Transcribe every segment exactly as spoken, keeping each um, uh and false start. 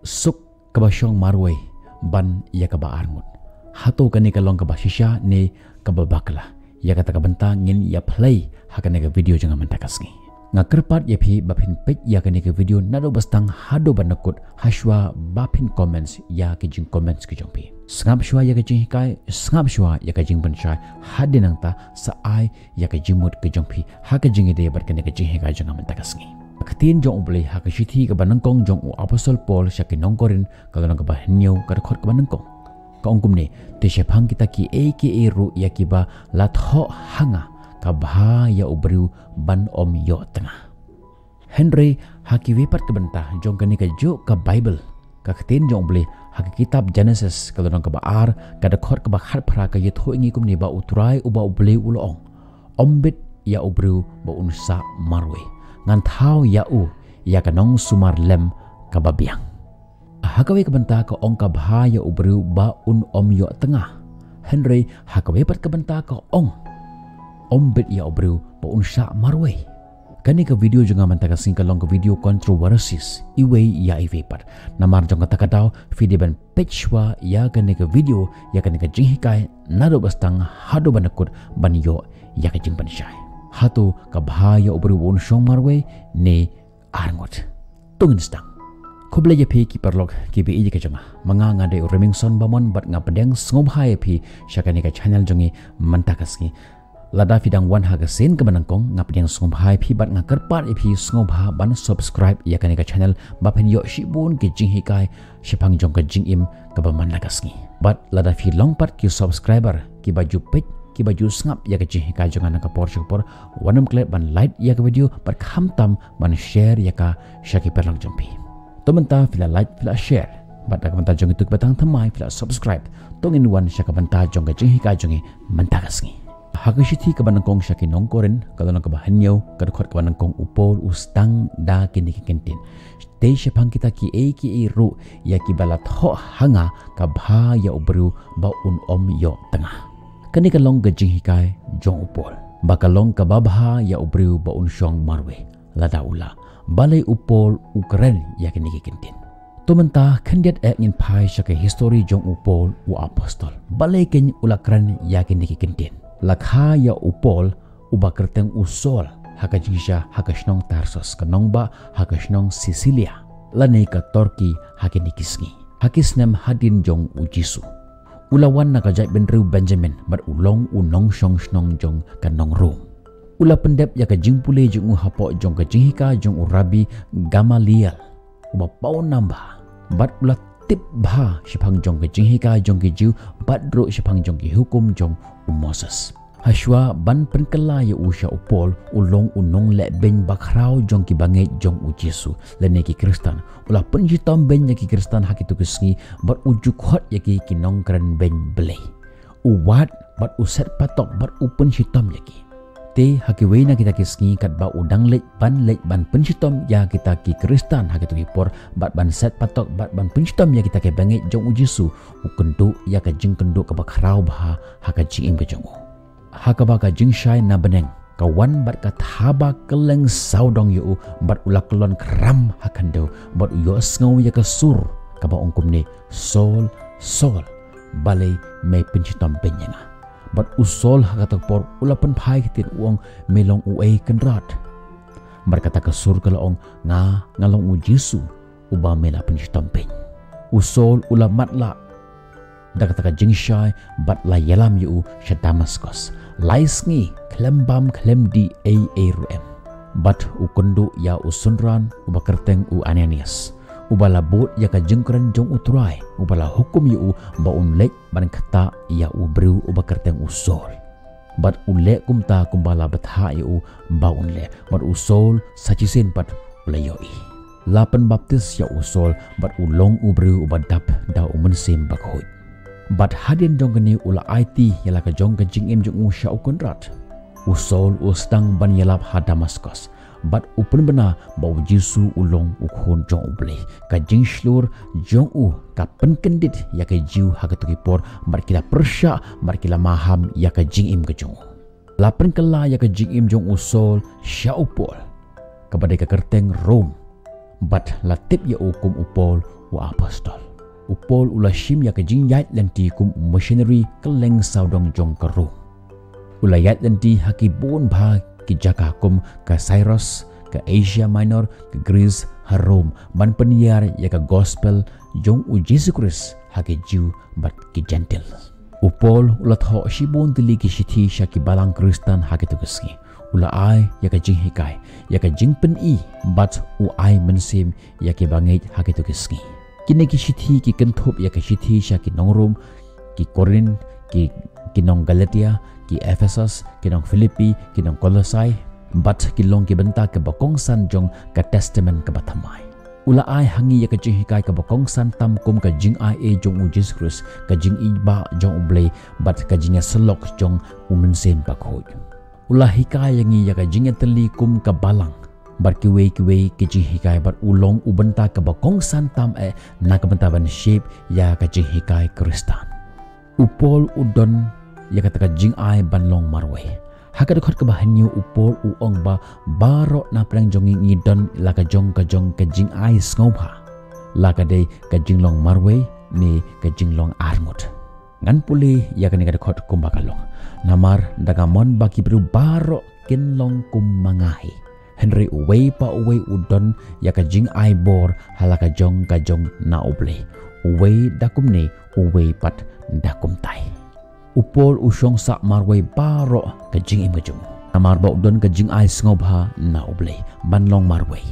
Suk kaba shong marwei ban ïa kaba arngut. Hato kane ka long kaba shisha ne kaba bakla? Ïa kata ka bynta ngin ïa plie ha kane ka video jong nga mynta ka sngi. Nga kyrpad ïa phi ba phin peit ïa kane ka video naduh ba sdang haduh ba nangkut, hashwa ba phin comments ïa ki jing comments ki jong phi. Sngap shwa ïa ka jinghikai, sngap shwa ïa ka jingpynshai, hadien nangta sa ai ïa ka jingmut ka jong phi ha ka jingïadei bad kane ka jinghikai jong nga mynta ka sngi. Ka ktien jong U Blei ha ka shithi kaba nyngkong jong u Apostol Paul sha ki nong Korinth, ka lynnong kaba hynñiew, ka dkhot kaba nyngkong. Ka ong kumne: Te shaphang kita kiei kiei ruh ïa kiba la thoh ha nga, ka bha ïa u briew ban ym ïoh tnga. Hynrei ha kiwei pat ka bynta jong kane ka juh ka Baibl, ka ktien jong U Blei ha ka kitab Genesis, ka lynnong kaba ar, ka dkhot kaba khatphra, ka ïathuh ïa ngi kumne ba U Trai uba U Blei u la ong: Ym bit ïa u briew ba un sah marwei. Ngan thaw ïa u ïa ka nongsumar lem kaba biang. Ha kawei ka bynta ka ong ka bha ïa u briew ba un ym ïoh tnga. Hynrei ha kawei pat ka bynta ka ong: Ym bit ïa u briew ba un sah marwei. Kane ka video jong nga mynta ka sngi ka long ka video controversies iwei ïa iwei pat. Namar jong kata ka daw phi dei ban peit shwa ïa kane ka video, ïa kane ka jinghikai naduh ba sdang haduh ba nangkut ban ïoh ïa ka jingpynshai. Hato ka bha ïa u briew ba un shong marwei ne arngut? To ngin sdang. Khublei ïa phi ki paralok kiba ïeit ka jong nga. Ma nga nga dei u Remingson Bamon bad nga pdiang sngewbha ïa phi sha kane ka channel jong ngi mynta ka sngi. Lada phi dang wan ha ka sien kaba nyngkong, nga pdiang sngewbha ïa phi bad nga kyrpad ïa phi sngewbha ban subscribe ïa kane ka channel ba phin ïoh shibun ki jinghikai shaphang jong ka jingim kaba man la ka sngi. Bad lada phi long pat ki subscriber kiba ju peit, kiba ju sngap ïa ka jinghikai jong nga na ka por sha ka por, wat nym klet ban like ïa ka video bad khamtam ban share ïa ka sha ki paralok jong phi. To mynta phi la like, phi la share, bad da ka bynta jong itu kiba tang thymmai phi la subscribe. To ngin wan sha ka bynta jong ka jinghikai jong ngi mynta ka sngi. Ha ka shithi kaba nyngkong sha ki nong Korinth, ka lynnong kaba hynñiew, ka dkhot kaba nyngkong, u Paul u sdang da kine ki kyntien: Te shaphang kita kiei kiei ruh ïa kiba la thoh ha nga, ka bha ïa u briew ba un ym ïoh tnga. Kane ka long ka jinghikai jong u Paul ba ka long kaba bha ïa u briew ba un shong marwei. Lada u lah, balei u Paul u kren ïa kine ki kyntien? To mynta khyndiat eh ngin phai sha ka histori jong u Paul u apostol. Balei kein u la kren ïa kine ki kyntien? La kha ïa u Paul uba kyrteng u Saul ha ka jingshisha ha ka shnong Tarsus, ka nongbah ha ka shnong Sisilia, lane ka Turkey ha kine ki sngi, ha ki snem hadien jong u Jisu. U la wan na ka jaitbynriew Benjamin bad u long u nongshong shnong jong ka nong Rom. U la pyndep ïa ka jingpule jong u hapoh jong ka jinghikai jong u Rabbi Gamaliel, uba paw nam bha, bad u la tip bha shaphang jong ka jinghikai jong ki Jiw bad ruh shaphang jong ki hukum jong u Moses. Hashwa ban pynkylla ïa u sha u Paul, u long u nongleh beiñ bakhraw jong ki bangeit jong u Jisu, lane ki Khristan. U la pynshitom beiñ ïa ki Khristan ha kito ki sngi bad u ju khot ïa ki ki nongkren beiñ Blei. U wad bad u set patok bad u pynshitom ïa ki. Te ha kiwei na kita ki sngi, katba u dang leit ban leit ban pynshitom ïa kita ki Khristan ha kito ki por, bad ban set patok bad ban pynshitom ïa kita ki bangeit jong u Jisu, u kynduh ïa ka jingkynduh kaba khraw bha ha ka jingim ka jong u. Ha kaba ka jingshai na bneng ka wan bad ka thaba kylleng sawdong ïa u, bad u la kyllon kram ha khyndew, bad u ïohsngew ïa ka sur kaba ong kumne: Saul, Saul, balei me pynshitom beiñ ïa nga? Bad u Saul ha kata ka por u la pynphai ktien, u ong: Me long uei, Kynrad? Bad kata ka sur ka la ong: Nga, nga long u Jisu uba me la pynshitom beiñ. U Saul u la matlah da kata ka jingshai bad la ïalam ïa u sha Damaskos, lai sngi khlem bam khlem dih ei ei ruh em. Bad u kynduh ïa u synran uba kyrteng u Ananias, uba la bud ïa ka jingkren jong u Trai, uba la hukum ïa u ba un leit ban ktah ïa u briew uba kyrteng u Saul. Bad u leh kumta kumba la bthah ïa u ba un leh. Bad u Saul sa shisien pat u la ïohi. La pynbaptis ïa u Saul bad u long u briew uba dap da u Mynsiem Bakhuid. Bad hadien jong kane u la aiti ïa la ka jong ka jingim jong u sha u Kynrad. U Saul u sdang ban ïalap ha Damaskos, bad u pynbna ba u Jisu u long u Khun jong U Blei. Ka jingshlur jong u ka pynkyndit ïa ki Jiw ha kito ki por, bad ki la pyrshah bad ki la maham ïa ka jingim ka jong u. La pynkylla ïa ka jingim jong u Saul sha u Paul, kaba dei ka kyrteng Rom, bad la tip ïa u kum u Paul u apostol. U Paul u la shim ïa ka jingïaid lynti kum u missionary kylleng sawdong jong ka Rom. U la ïaid lynti ha ki bun bha ki jaka kum ka Cyprus, ka Asia Minor, ka Greece, ha Rom, ban pynïar ïa ka gospel jong u Jisu Khrist ha ki Jiw bad ki Jentil. U Paul u la thoh shibun tylli ki shithi sha ki balang Khristan ha kito ki sngi. U la ai ïa ka jinghikai, ïa ka jingpyni, bad u ai mynsiem ïa ki bangeit ha kito ki sngi. Kine ki shithi ki kynthup ïa ka shithi sha ki nong Rom, ki Korinth, ki, ki nong Galatia, ki Ephesus, ki nong Philippi, ki nong Kolosai, bad ki long ki bynta kaba kongsan jong ka Testament kaba thymmai. U la ai ha ngi ïa ka jinghikai kaba kongsan tam kum ka jingai ei jong u Jisu Khrist, ka jingïeit jong u Blei, bad ka jingïasyllok jong u Mynsiem Bakhuid. U la hikai ïa ngi ïa ka jingïatylli kum ka balang, bad kiwei kiwei ki jinghikai, bad u long u bynta kaba kongsan tam eh na ka bynta ban shape ïa ka jinghikai Khristan. U Paul u don ïa kata ka jingai ban long marwei. Ha ka dkhot kaba hynñiew u Paul u ong ba baroh na pdeng jong ngi ngi don la ka jong ka jong ka jingai sngewbha. La ka dei ka jinglong marwei ne ka jinglong arngut. Ngan pule ïa kane ka dkhot kumba ka long. Namar da nga mon ba ki briew baroh kin long kum ma nga hi. Hynrei uwei pa uwei u don ïa ka jingai bor ha la ka jong ka jong na u Blei. Uwei da kumne, uwei pat da kumtai. U Paul u shong sah marwei baroh ka jingim ka jong u. Namar ba u don ka jingai sngewbha na u Blei ban long marwei.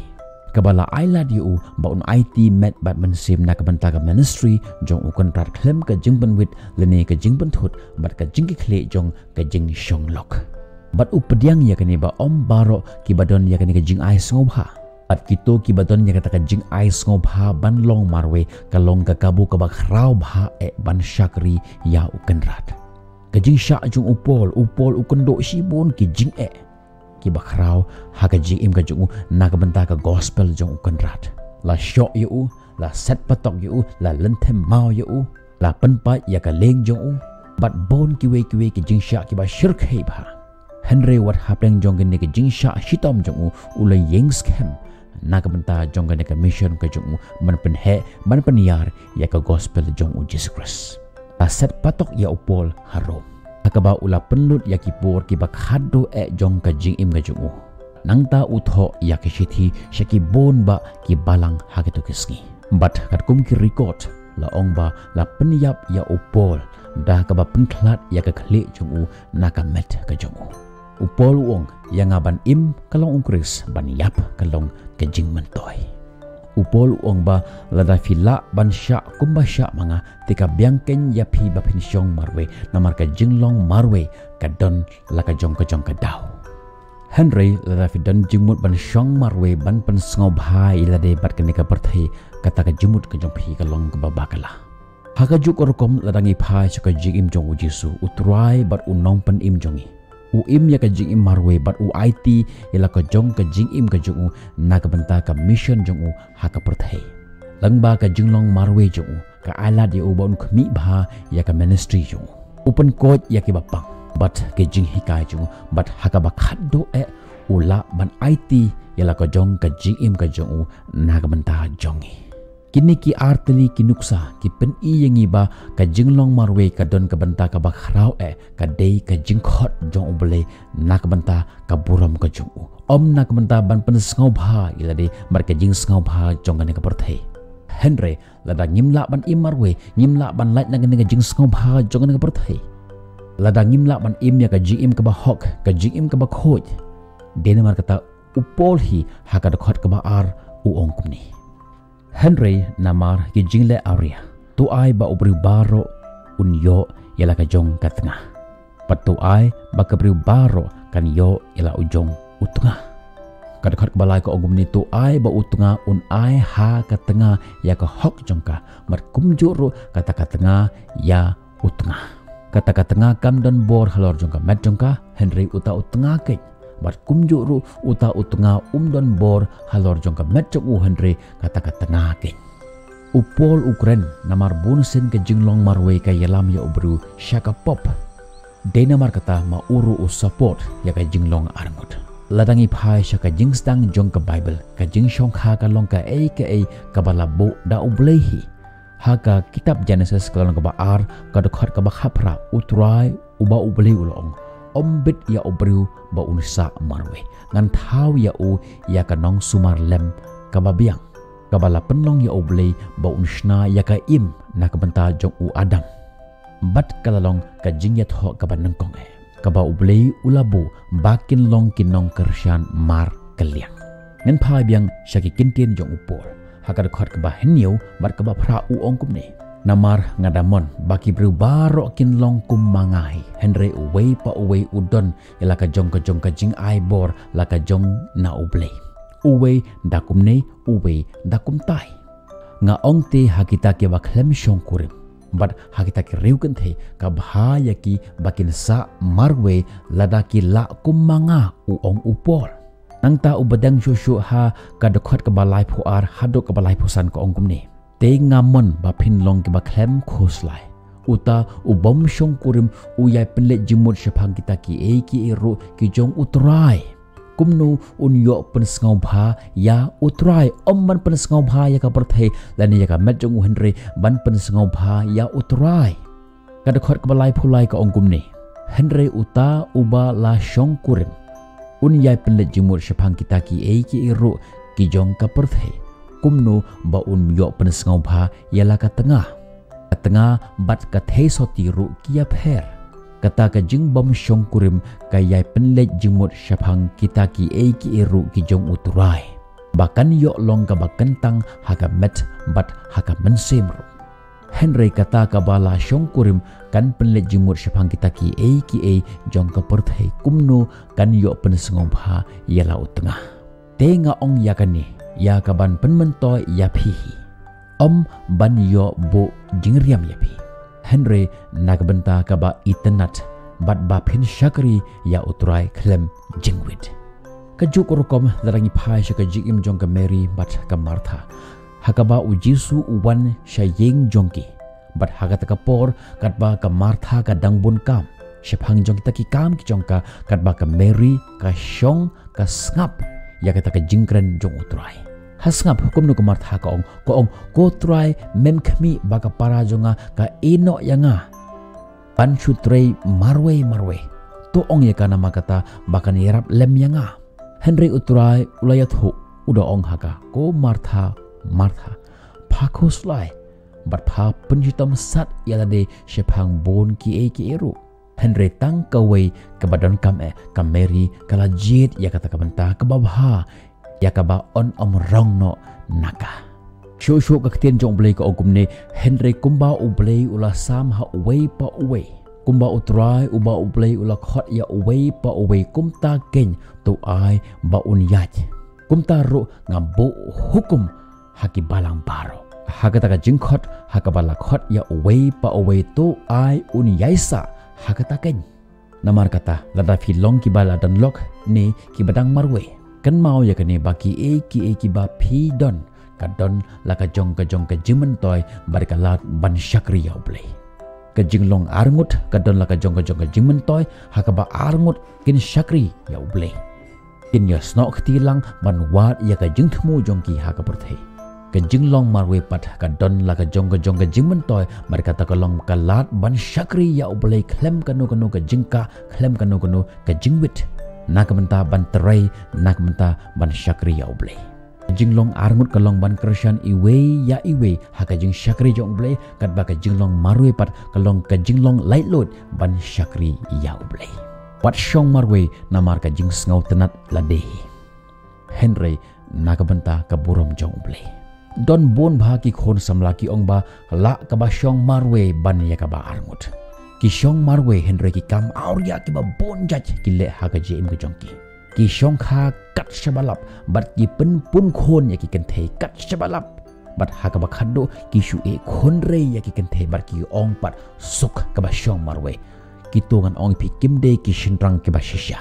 Kaba la ai lad ïa u ba un aiti met bad mynsiem na ka bynta ka ministry jong u Kynrad khlem ka jingpynwit lane ka jingpynthut bad ka jingkitkhlieh jong ka jingshong lok. Bad u pdiang ïa kane ba ym baroh kiba don ïa kane ka jingai sngewbha. Bad kito kiba don ïa kata ka jingai sngewbha ban long marwei ka long ka kabu kaba khraw bha eh ban shakri ïa u Kynrad. Ka jingshah jong u Paul, u Paul u kynduh shibun ki jingeh kiba khraw ha ka jingim ka jong u na ka bynta ka gospel jong u Kynrad. La shoh ïa u, la set patok ïa u, la lynthem maw ïa u, la pynpait ïa ka lieng jong u, bad bun kiwei kiwei ki jingshah kiba shyrkhei bha. Hynrei wat hapdeng jong kane ka jingshah shitom jong u, u la ïeng skhem na ka bynta jong kane ka mission ka jong u ban pynheh, ban pynïar ïa ka gospel jong u Jisu Khrist. La set patok ïa u Paul ha Rom, ha kaba u la pynlut ïa ki por kiba khadduh eh jong ka jingim ka jong u. Nangta u thoh ïa ki shithi sha ki bun bah ki balang ha kito ki sngi. Bad katkum ki record la ong ba la pynïap ïa u Paul da kaba pynkhlad ïa ka khlieh jong u na ka met ka jong u. U Paul u ong, ïa nga ban im ka long u Khrist, ban ïap ka long ka jingmyntoi. U Paul u ong ba lada phi lah ban shah kumba shah ma nga, te ka biang keiñ ïa phi ba phin shong marwei, namar ka jinglong marwei ka don la ka jong ka jong ka daw. Hynrei lada phi don jingmut ban shong marwei ban pynsngewbha ïa lade bad kane ka pyrthei, kata ka jingmut ka jong phi ka long kaba bakla. Ha kajuh ka rukom lada ngi phai sha ka jingim jong u Jisu, u Trai bad u Nongpynim jong ngi. U im ïa ka jingim marwei bad u aiti ïa la ka jong ka jingim ka jong u na ka bynta ka mission jong u ha ka pyrthei. Lyngba ka jinglong marwei jong u, ka ai lad ïa u ba un khmih bha ïa ka ministry jong u. U pynkoit ïa kiba pang bad ka jinghikai jong u, bad ha kaba khadduh eh u lah ban aiti ïa la ka jong ka jingim ka jong u na ka bynta jong ngi. Kine ki artylli ki nuksa ki pyni ïa ngi ba ka jinglong marwei ka don ka bynta kaba khraw eh, ka dei ka jingkhot jong u Blei na ka bynta ka burom ka jong u. Ym na ka bynta ban pynsngewbha ïa lade bad ka jingsngewbha jong kane ka pyrthei. Hynrei lada ngim lah ban im marwei, ngim lah ban lait na kane ka jingsngewbha jong kane ka pyrthei. Lada ngim lah ban im ïa ka jingim kaba hok, ka jingim kaba khuid. Dei namar kata u Paul hi ha ka dkhot kaba ar u ong kumne. Hynrei namar ki jingleh awria, to ai ba u briew baroh un ïoh ïa la ka jong ka tnga. Bad to ai ba ka briew baroh kan ïoh ïa la u jong u tnga. Ka dkhot kaba lai ka ong kumne, to ai ba u tnga un ai ha ka tnga ïa ka hok jong ka, bad kumjuh ruh kata ka tnga ïa u tnga. Kata ka tnga kam don bor halor jong ka met jong ka, hynrei uta u tnga keiñ. Bad kumjuh ruh uta u tnga um don bor halor jong ka met jong u, hynrei kata ka tnga keiñ. U Paul u kren namar bun sien ka jinglong marwei ka ïalam ïa u briew sha ka pop. Dei namar kata ma u ruh u support ïa ka jinglong arngut. Lada ngi phai sha ka jingsdang jong ka Baibl, ka jingshongkha ka long kaei kaei kaba la buh da U Blei hi. Ha ka kitab Jenesis ka lynnong kaba ar, ka dkhot kaba khatphra, U Trai uba U Blei u la ong, ym bit ïa u briew ba un sah marwei. Ngan thaw ïa u ïa ka nongsumar lem kaba biang, kaba la pynlong ïa U Blei ba un shna ïa ka im na ka bynta jong u Adam. Bad ka la long ka jingïathoh kaba nyngkong eh, kaba U Blei u la buh ba kin long ki nongkyrshan markylliang. Ngan phai biang sha ki kyntien jong u Paul ha ka dkhot kaba hynñiew bad kaba phra, u ong kumne: Namar nga da mon ba ki briew baroh kin long kum ma nga hi, hynrei uwei pa uwei u don ïa la ka jong ka jong ka jingai bor la ka jong na U Blei. Uwei da kumne, uwei da kumtai. Nga ong te ha kita kiba khlem shongkurim bad ha kita ki riewkynthei, ka bha ïa ki ba kin sah marwei lada ki lah kum ma nga, u ong u Paul. Nangta u bteng shuh shuh ha ka dkhot kaba laiphew ar haduh kaba laiphew san ka ong kumne: Te nga mon ba phin long kiba khlem khuslai. Uta u bym shongkurim u ïai pynleit jingmut shaphang kita kiei kiei ruh ki jong U Trai. Kumno un ïoh pynsngewbha ïa U Trai? Ym ban pynsngewbha ïa ka pyrthei lane ïa ka met jong u, hynrei ban pynsngewbha ïa U Trai. Ka dkhot kaba laiphew lai ka ong kumne: Hynrei uta uba la shongkurim un ïai pynleit jingmut shaphang kita kiei kiei ruh ki jong ka pyrthei. Kumno ba un ïoh pynsngewbha ïa la ka tnga? Ka tnga bad ka theisotti ruh ki ïapher. Kata ka jingbym shongkurim ka ïai pynleit jingmut shaphang kita kiei kiei ruh ki jong U Trai, ba kan ïoh long kaba kyntang ha ka met bad ha ka mynsiem ruh. Hynrei kata kaba la shongkurim kan pynleit jingmut shaphang kita kiei kiei jong ka pyrthei, kumno kan ïoh pynsngewbha ïa la u tnga? Te nga ong ïa kane ïa ka ban pynmyntoi ïa phi hi, ym ban ïoh buh jingriam ïa phi, hynrei na ka bynta kaba itynnad bad ba phin shakri ïa U Trai khlem jingwit. Kajuh ka rukom, lada ngi phai sha ka jingim jong ka Mary bad ka Martha, ha kaba U Jisu u wan sha ïing jong ki, bad ha kata ka por katba ka Martha ka dang bun kam shaphang jong kita ki kam ki jong ka, katba ka Mary ka shong ka sngap ïa kata ka jingkren jong U Trai. Ha sngap, kumno ka Martha ka ong? Ka ong, Ko Trai, mem khmih ba ka para jong nga ka ïehnoh ïa nga ban shu trei marwei marwei? To ong ïa ka namar kata ba kan ïarap lem ïa nga. Hynrei U Trai u la ïathuh, u da ong ha ka, Ko Martha, Martha, pha khuslai bad pha pynshitom sat ïa lade shaphang bun kiei kiei ruh. Hynrei tang kawei kaba donkam eh, ka Mary ka la jied ïa kata ka bynta kaba bha, ïa kaba yn ym rong noh na ka. Shuh shuh ka ktien jong U Blei ka ong kumne: Hynrei kumba U Blei u la sam ha uwei pa uwei, kumba U Trai uba U Blei u la khot ïa uwei pa uwei, kumta keiñ to ai ba un ïaid. Kumta ruh nga buh hukum ha ki balang baroh. Ha kata ka jingkhot ha kaba la khot ïa uwei pa uwei, to ai un ïaisah ha kata keiñ. Namar kata, lada phi long kiba la don lok ne kiba dang marwei, kynmaw ïa kane, ba kiei kiei kiba phi don, ka don la ka jong ka jong ka jingmyntoi bad ka lad ban shakri ïa U Blei. Ka jinglong arngut ka don la ka jong ka jong ka jingmyntoi ha kaba arngut kin shakri ïa U Blei. Kin ïasnoh kti lang ban wad ïa ka jingthmu jong ki ha ka pyrthei. Ka jinglong marwei pat ka don la ka jong ka jong ka jingmyntoi, bad kata ka long ka lad ban shakri ïa U Blei khlem kano kano ka jingkah, khlem kano kano ka jingwit, na ka bynta ban trei, na ka bynta ban shakri ïa U Blei. Ka jinglong arngut ka long ban kyrshan iwei ïa iwei ha ka jingshakri jong U Blei, katba ka jinglong marwei pat ka long ka jinglong laitluid ban shakri ïa U Blei. Wat shong marwei namar ka jingsngewtynnad lade hi, hynrei na ka bynta ka burom jong U Blei. Don bun bha ki khun samla ki ong ba lah kaba shong marwei ban ïa kaba arngut. Ki shong marwei hynrei ki kam awria kiba bun jait ki leh ha ka jingim ka jong ki. Ki shongkha kat shaba lap bad ki pynpun khun ïa ki kynthei kat shaba lap. Bad ha kaba khatduh ki shu ïeh khun rei ïa ki kynthei bad ki ong pat, suk kaba shong marwei. Kito ngan ong ïa phi kim dei ki shynrang kiba shisha.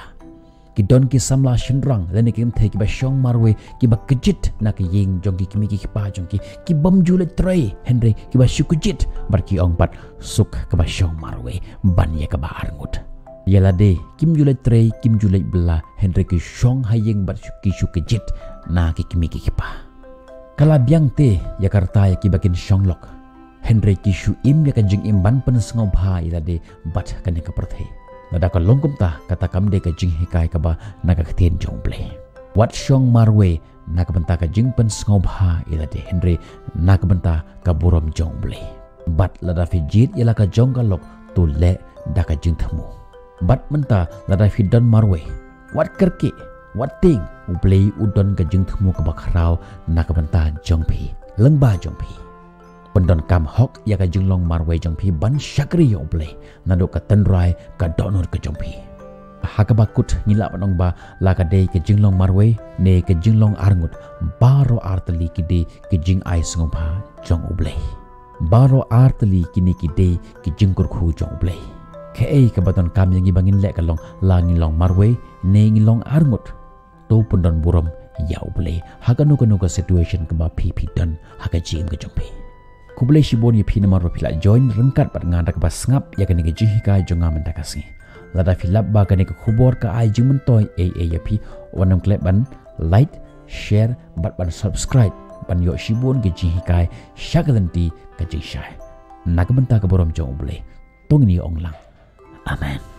Ki don ki samla shynrang lane ki kynthei kiba shong marwei, kiba kjit na ka ïing jong ki kmie ki kpa jong ki, ki bym ju leit trei hynrei kiba shu kjit bad ki ong pat, suk kaba shong marwei ban ïa kaba arngut. Ïa lade kim ju leit trei, kim ju leit bylla, hynrei ki shong ha ïing bad ki shu kjit na ki kmie ki kpa. Ka la biang te ïa ka rta ïa kiba kin shong lok, hynrei ki shu im ïa ka jingim ban pynsngewbha ïa lade bad kane ka pyrthei. Lada ka long kumta, kata kam dei ka jinghikai kaba na ka ktien jong U Blei. Wat shong marwei na ka bynta ka jingpynsngewbha ïa lade, hynrei na ka bynta ka burom jong U Blei. Bad lada phi jied ïa la ka jong ka lok, to leh da ka jingthmu. Bad mynta lada phi don marwei, wat kyrkieh, wat tieng, U Blei u don ka jingthmu kaba khraw na ka bynta jong phi, lyngba jong phi. Pyndonkam hok ïa ka jinglong marwei jong phi ban shakri ïa U Blei naduh ka tynrai ka dohnud ka jong phi. Ha kaba kut, ngi lah ban ong ba la ka dei ka jinglong marwei ne ka jinglong arngut, baroh artylli ki dei ki jingai sngewbha jong U Blei. Baroh artylli kine ki dei ki jingkyrkhu jong U Blei. Kaei kaba donkam ïa ngi ba ngin leh ka long, la ngi long marwei ne ngi long arngut, to pyndon burom ïa U Blei ha kano kano ka situation kaba phi phi don ha ka jingim ka jong phi. Khublei shibun ïa phi namar ba phi la join ryngkat bad nga da kaba sngap ïa kane ka jinghikai jong nga mynta ka sngi. Lada phi lap ba kane ka khubor ka ai jingmyntoi ei ei ïa phi, wat nym klet ban like, share bad ban subscribe ban ïoh shibun ka jinghikai sha ka lynti ka jingshai. Na ka bynta ka burom jong U Blei, to ngin ïa ong lang, Amen.